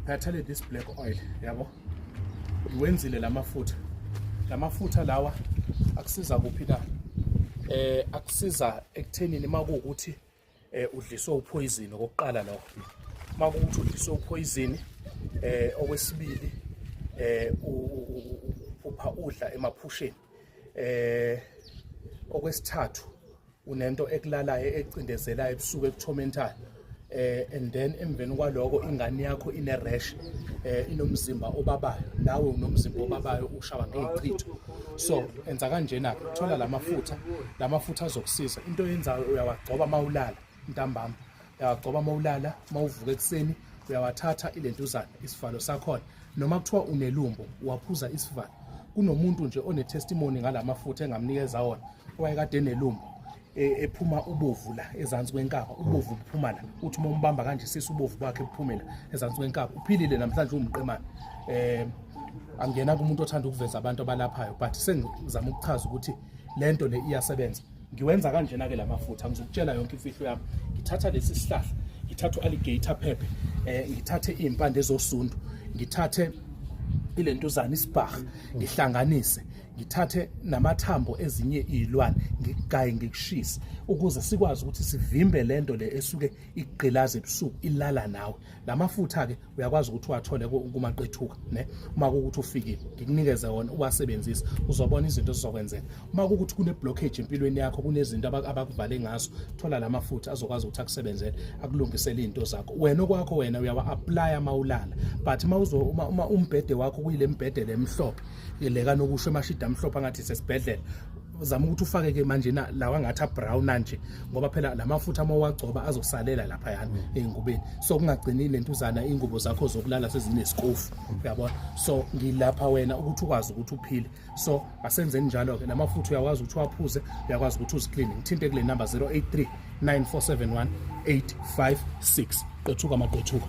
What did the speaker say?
Phathele this black oil, yabo. Ngiwenzile lamafutha. Lamafutha lawa akusiza kuphi na? Akusiza ekuthenini makuwukuthi udliswe upoison, okokuqala lokho. Makuwukuthi udliswe upoison, okwesibili uphupha udla emaphusheni. Okwesithathu, unento ekulalayo, ecindezelayo ebusuku, ekutormentayo, and then emveni kwaloko ingane yakho ine rash, inomzimba obabayo, nawe unomzimba obabayo, ushawa ngezichitho. So enza kanjena ke, thola lamafutha. Lamafutha azokusiza. Into oyenzayo, uyawagcoba mawulala ntambama, uyawagcoba mawulala. Mawuvuka ekuseni, uyawathatha ilentuzana, isivalo sakhona, noma kuthiwa unelumbo, uwaphuza isivalo. Kunomuntu nje one-testimony ngalamafutha engamnikeza wona, owayekade enelumbo, ephuma ubovu la ezansi kwenkaba, ubovu buphuma la. Uthi uma umbamba kanje sisi, ubovu bakhe buphume la ezansi kwenkaba. Uphilile namhlanje, uwumqemane. Angena kumuntu othanda ukuveza abantu abalaphayo, but sengizama ukuchaza ukuthi lento le iyasebenza. Ngiwenza kanjena ke lamafutha. Ngizokutshela yonke imfihlo yami. Ngithatha lesi sihlahla, ngithatha u-alligator pepper, ngithathe iy'mpande zosundu, ngithathe ilentuzana, isibhaha, ngihlanganise, ngithathe namathambo ezinye iy'lwane, ngikugaye, ngikushise, ukuze sikwazi ukuthi sivimbe lento le esuke ikugqilaza ebusuku, ilala nawe. Lamafutha-ke uyakwazi ukuthi uwathole kumaqethuka ne. Uma kuwukuthi ufikile, ngikunikeze wona, uwasebenzise, uzobona izinto ezizokwenzeka. Uma kuwukuthi kune-blockage empilweni yakho, kunezinto abakuvale ngazo, thola la mafutha azokwazi ukuthi akusebenzele, akulungisele iy'nto zakho. Wena okwakho, wena uyawa-applya uma ulala, but uma umbhede wakho kuyile mbhede lemhlophe le kanokusho, emashidi amhlophe angathi sesibhedlela, zama ukuthi ufake-ke manje lawa ngathi abrown nje, ngoba phela la mafutha uma uwagcoba azosalela laphayana ey'ngubeni, so kungagcini lentuzana, iy'ngubo zakho zokulala sezinesikofu, uyabona. So ngilapha wena ukuthi ukwazi ukuthi uphile. So asenzeni njalo-ke. La mafutha uyakwazi ukuthi uwaphuze, uyakwazi ukuthi uzikline. Ngithinte kule number 083 9471 856. Qethuka maqethuka.